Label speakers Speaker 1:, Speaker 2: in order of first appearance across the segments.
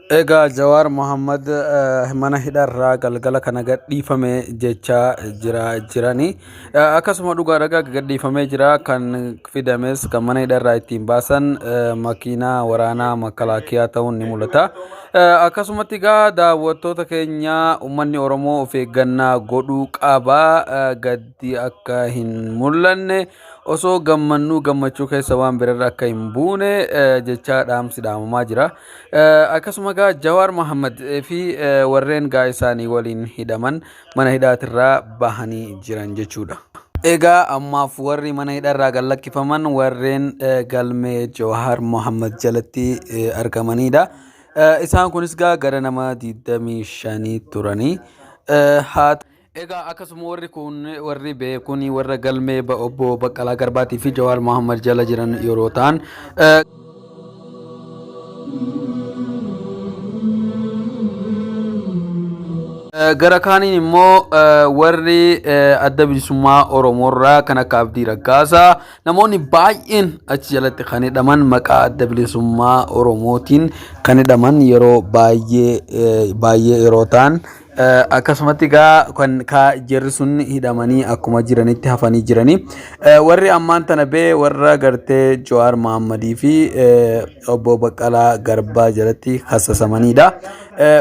Speaker 1: Egaa Jawaar Mohammad mana hidhaarraa galgala kana gadhiifame jechaa jira jirani. Akkasuma dhugaa dhagaa gadhiifamee jira kan fidames kan mana hidhaarraa ittiin baasan makiinaa waraanaa makalaakiyaa ta'uun ni mul'ata. Akkasumatti egaa daawwattoota keenya uummanni Oromoo of eeggannaa godhuu qaba gaddi akka hin mul'anne. Osoo gammannuu gammachuu keessa waan birarra akka hin buune jechaa dhaamsi dhaamamaa jira. Akkasuma egaa Jawaar Mohammad fi warreen gaa isaanii waliin hidhaman mana hidhaatirraa bahanii jiran jechuudha. Egaa ammaaf warri mana hidharraa gad lakkifaman warreen galmee Jawaar Mohammad jalatti argamanidha. Isaan kunis gaa gara nama 25 turanii. Haa Egaa akkasuma warri kun warri beekun warra galmee obbo Baqqalaa Garbaatii fi Jawaar Mohammad jala jiran yeroo ta'an gara kaaniin immoo warri adda bilisummaa Oromoorraa kan akka Abdii Raggaasaa namoonni baay'een achi jalatti kan hidhaman maqaa adda bilisummaa Oromootiin kan hidhaman yeroo baay'ee baay'ee yeroo ta'an Akkasumatti egaa kan kaa jarri sun hidhamanii akkuma jiranitti hafanii jiranii. Warri ammaan tana bee warra gartee Jawaar Mahammadii fi obbo Baqqalaa Garbaa jalatti kasasamanidha.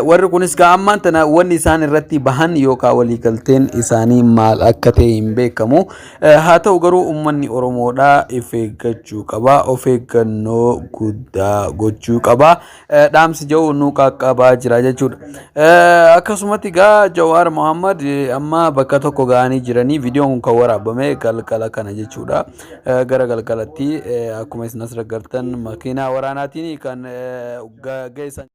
Speaker 1: Warri kunis gaa ammaan tana wanni isaan irratti bahan yookaan waliigalteen isaanii maal akka ta'e hin beekamu. Haa ta'u garuu uummanni Oromoodhaa of eeggachuu qaba. Of eeggannoo guddaa gochuu qaba. Dhaamsi jedhu nu qaqqabaa jira jechuudha. Akkasumatti egaa Jawaar Mohammad amma bakka tokko ga'anii jiranii viidiyoon kun kan waraabame galgala kana jechuudha. Gara galgalatti akkuma isin asirra gartan makiinaa waraanaatiin kan geessan.